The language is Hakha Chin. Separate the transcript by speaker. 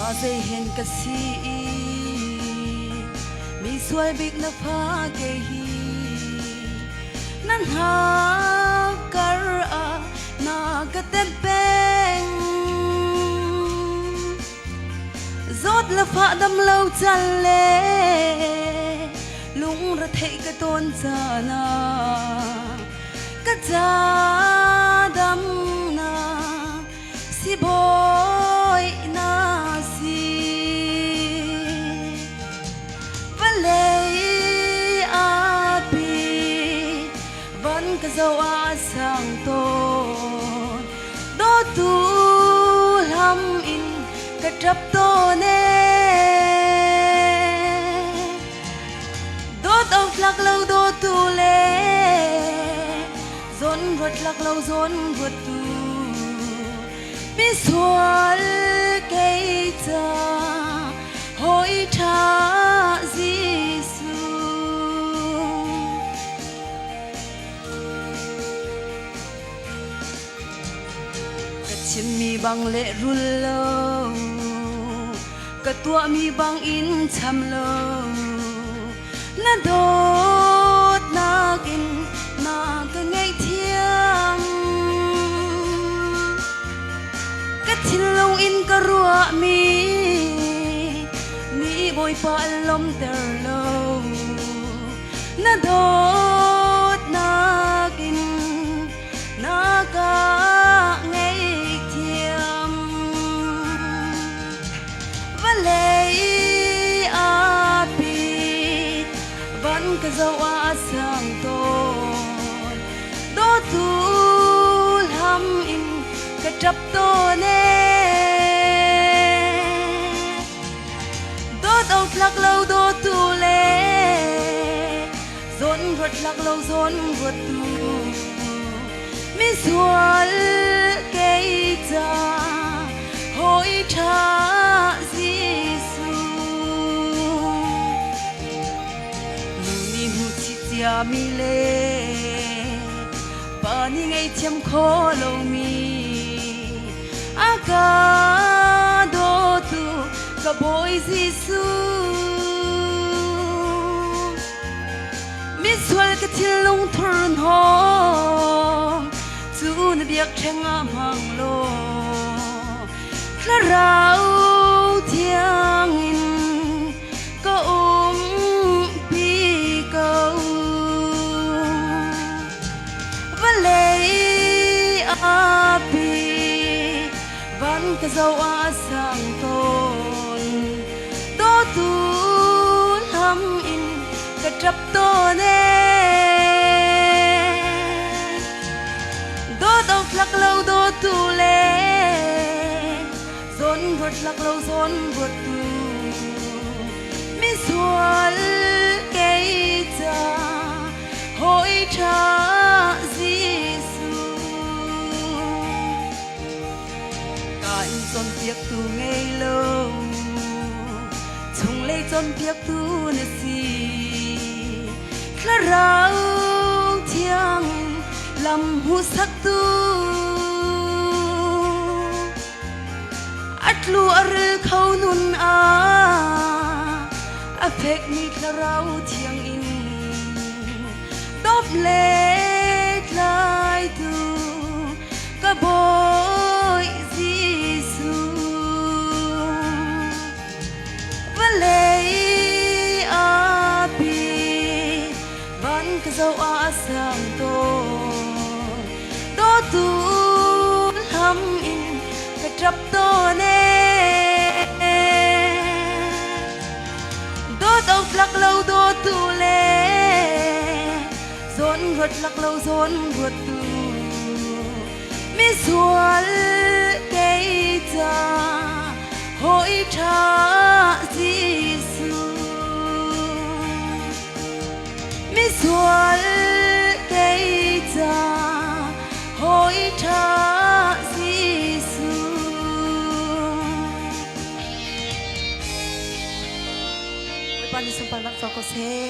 Speaker 1: Pa zei hen ka si i mi sual bik na fa ke hi nan hak kar ah na ka tenh peng. Zawt le fah dam lo cal le lungre theih ka tawn caan ah ka ca dam na sibawi na si. Vawlei api van ka zoh ah sang tawn dawtu hlam in ka ṭap tawn ee. Dawt awk tlak lo dawtu le zawn ruat tlak lo zawn ruattu misual kei ca hawi ṭha Jesuh. Ka chimmi bang lehrul lo, ka tuahmi bang in cham lo. Na dawtnak in na ka ngaihthiam. Ka thinlung in ka ruahmi nih Bawipa an lawmter lo. Na dawtnak in na ka ngaihthiam. Vawlei a pit, van ka zoh ah a sang tawn. Dawtu hlam in ka ṭap tawn ee. Dawt awk tlak lo dawtu le zawn ruat tlak lo zawn ruattu misual kei ca hawi ṭha Jesuh. Nu nih hmuh chih ciami le pa nih ngaihthiam khawh lomi a ka dawtu ka Bawi Jesuh. Misual ka thinlung thurhnawm cu na biakṭheng ah hmang law Thlarau thiang in ka umpi ko. Vawlei a pi van ka zoh ah sang tawn dawtu hlam in ka ṭap tawn ee. Dawt awk tlak lo dawtu le zawn ruat tlak lo zawn ruattu misual kei ca hawi ṭha Jesuh. Ka in cawnpiaktu ngei lo chunglei cawnpiaktu na si. Thlarau thiang in lam hmuhsaktu a tlu a ril kho nun ah a fekmi thlarau thiang in dawp le tlaitu ka Bawi Jesuh. Vawlei a pi van ka zoh ah a sang tawn dawtu hlam in ka ṭap tawn ee. Dawt awk tlak lo dawtu le zawn ruat lak lo zawn ruattu misual kei ca hawi ṭha Jesuh. Misual kei ca hawi ṭha Jesuh. Bawipa nih sunparnak co ko seh.